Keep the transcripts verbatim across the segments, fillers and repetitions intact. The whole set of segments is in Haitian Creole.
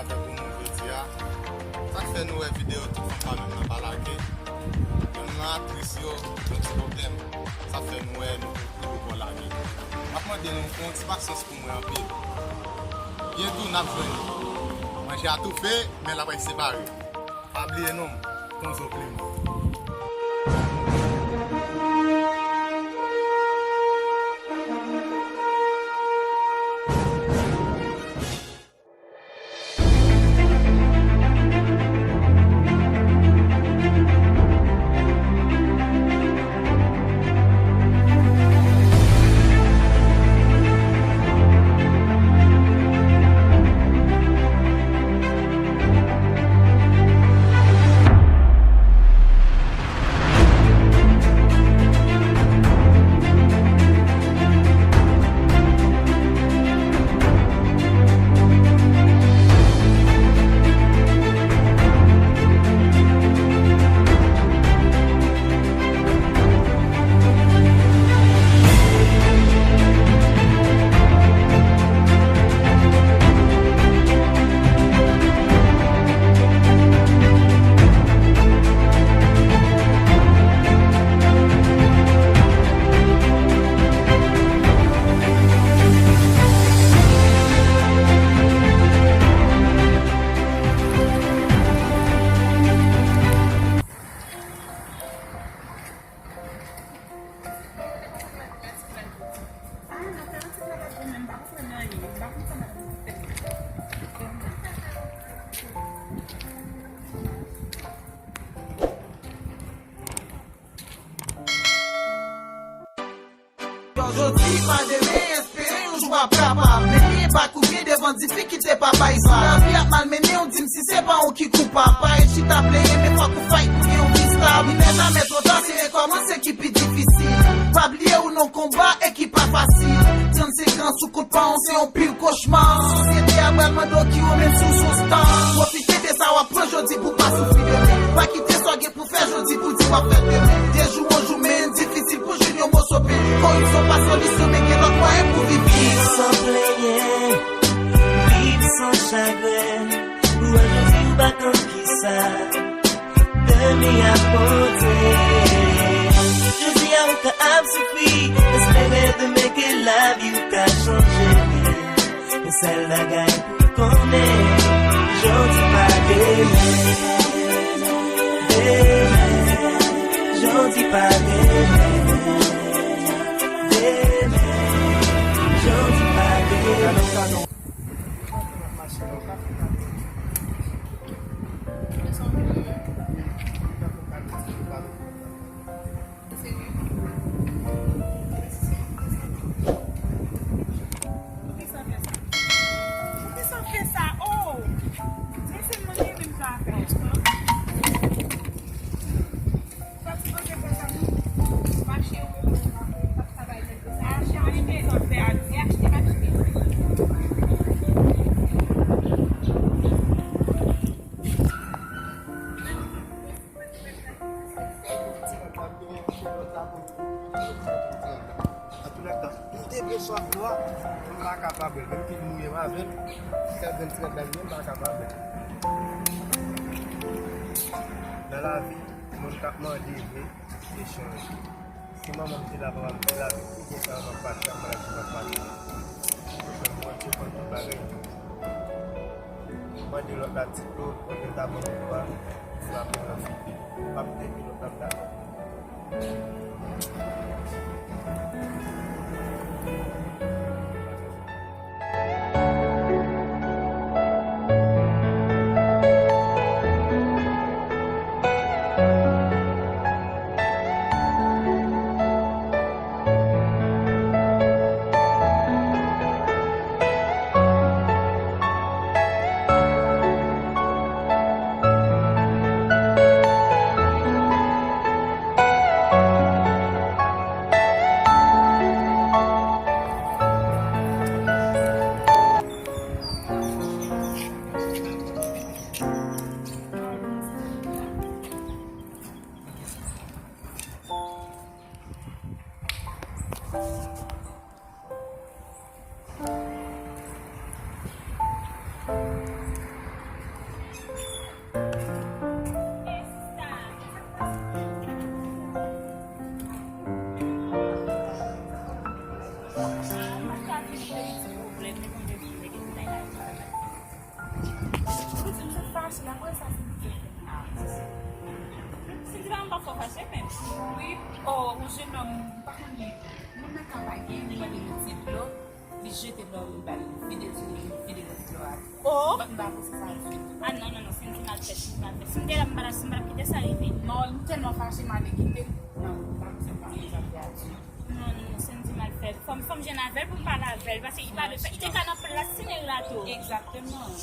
Sa fè pou nou jodi a. Sa k fè nou wè videyo tout fanm pa menm nan pa lage? Menm nan aktris yo, yon ti pwoblèm. Sa fè nou wè nou, nou poko lage. M ap mande nou fè yon ti pasyans pou mwen anpil. Byento n ap jwenn manje a toufe, men l ap al separe. Pa bliye non, Konzo Clément. Jodi pa demen, espere yon jou w ap kapab. Men li enpak ou byen devan difikilte pa bay sa. Lavi ap malmennen w, di m si se pa ou ki koupab. Pa ret chita plenyen, men fòk ou fight pou gen yon vi stab. Li nè jamè twò ta, se rekòmanse ki pi difisil. Pa bliye ou nan konba e ki pa fasil. Trannsenk an sou kout pa w, se yon pil kochma. Sosyete a pral mande w ki w menm si w se yon star. Pwofite de sa w ap pran jodi pou pa soufri demen. Pa kite sa w gen pou fè jodi pou di w ap fè demen. De jou an jou, men difisil pou jwenn yon moso pen. Koripsyon pa solisyon, men gen lòt mwayen pou viv. Viv san plenyen, viv san chagren. Ou wè jodi ou pa konn kisa demen ap pote. Jodi a ou ka ap soufri, espere demen ke lavi ou ka chanje. Yon sèl bagay pou konnen, jodi pa demen. Demen, jodi pa demen. Demen, jodi pa demen. Ou serye? Poukisa w fè sa? Poukisa w fè sa? Oh! Men se mwen ki menm sa a fè. Sa w sipoze fè sa, non? Mache ou menm, ou pa travay menm sa. Achte, achte, sa w fè a, se achte, achte. Antoulèka, m te byen swaf dlo a, m pa ka pa bwè l. Menm ke l mouye m avè l, sèl grenn ti rad la li menm m pa ka pa bwè l. Nan lavi, moun k ap mande vre, se chanje. Si manman m te la, papa m te la, tout gen sa m ap pase, ap malad, m ap pase. Mwen, Bondye konn tout bagay. Mande lòt la ti dlo, lòt la ta ban m dlo a, m ap pran anpil. M ap teke lòt la ta. Sa m pa fò fache, men. Wi, oh, yon jenòm, m pa konn li. Moun nan ka pa gen, li mande yon ti dlo, li jete dlo, li ba l, li vide l sou li, li vide l dlo a. Oh! Bat m pa pou sa sa di. Ah, non, non, non, Sendy mal fèt, Sendy mal fèt. Si m te la, m pa t ap, si m pa t ap kite sa rive. Non, m tèlman fache, m ale kite l nan wout la, m se pa yon zafè a di. Non, non, non, Sendy mal fèt. Fò m, fò m jwenn avè l pou m pale avè l, paske li pa dwe fè, li te ka nan plas Tineri la tou. Egzakteman.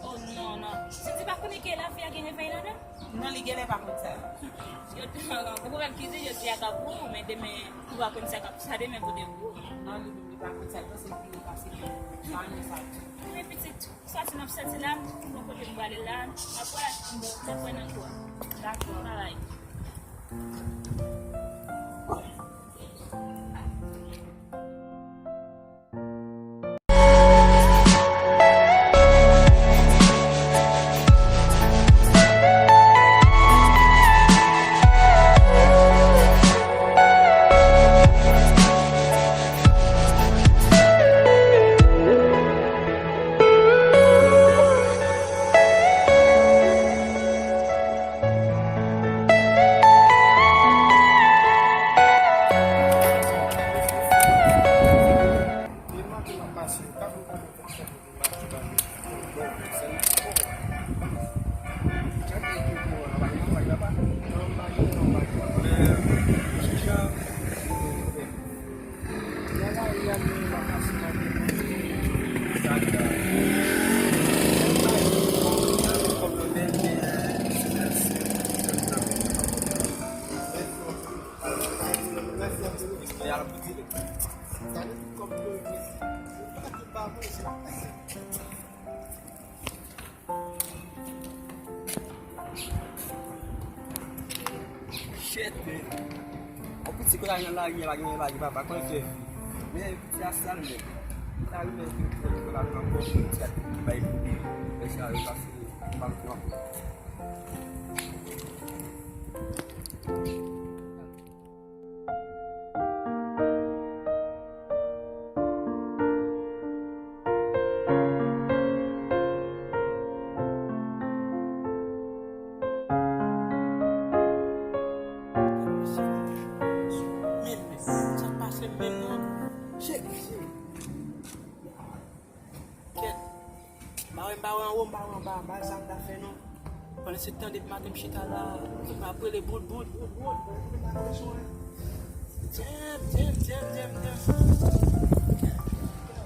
Oh, non, non. Sendy pa konnen ke lavi a gen revèy ladan l? Non, li genlè pa konn sa. Yo, gon pwoblèm ki di jodi a ka pou ou, men demen ou pa konn sa k ap, sa demen pote pou ou. Non, li menm li pa konn sa, l panse li pi wo pase li. Sa menm sa tou. Men pitit, sòti n ap sòti la, m gon kote m prale la, m ap wè, m ap wè nan kou a. Dakò. Bye bye. Shit, man. Yon piti kote nan lari a, pa gen, pa gen papa, kòman fè fi? Men piti a sal, men. Lari, men, ki, ki, ki, ki, ki bay pou li. Men sa, yo pase, pa pran. Men, men, sa k pase menm non? Cheri, cheri. Kèt. M pa wè, m pa wè anwo, m pa wè anba, m pa wè sa m ta fè non. Pandan se tan depi maten m chita la, m ap rele bout, bout, bout, bout. Djem, djem, djem, djem, djem.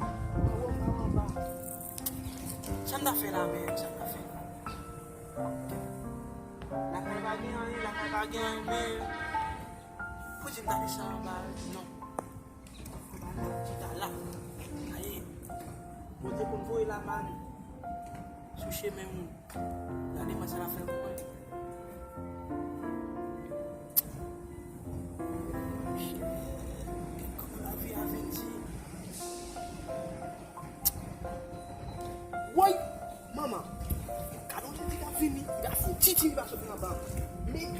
Anwo, m pa wè anba. Sa m ta fè la menm, sa m ta fè la? Lakay pa gen anyen, lakay pa gen anyen, men pou di m ta desann anba, non. Chita la. Ayi. Bondye konn voye la pa nou. Sou chemen ou. Gade kòman sa l ap fè pou mwen. Kòman lavi a vin di. Woy! Manman! Gade yon titi k ap vini, li va fè yon titi, li va soti anba. Men.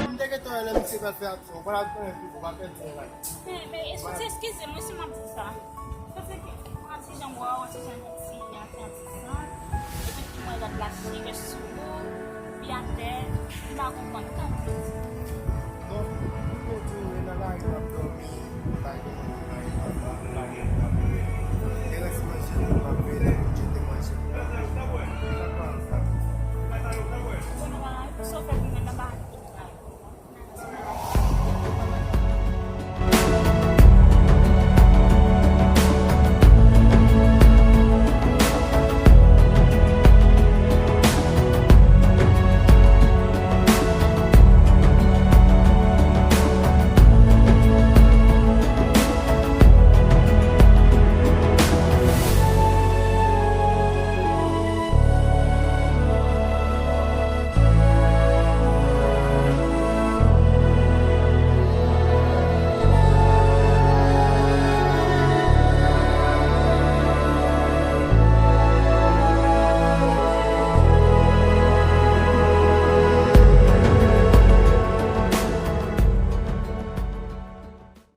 M te gentan wè lè misye pral fè aksyon. Ou pa t ap konnen fi, ou pa pèdi yon lay. Men, men, eskize, eskize mwen si m ap di sa. Paske, an ti jan m wè w, an ti jan yon ti, yon ti, yon ti san. Epi tou mwen gad la cheveux sou ou, pi atè, m pa konprann. Bon, pou kontinye nan lari m ap dòmi.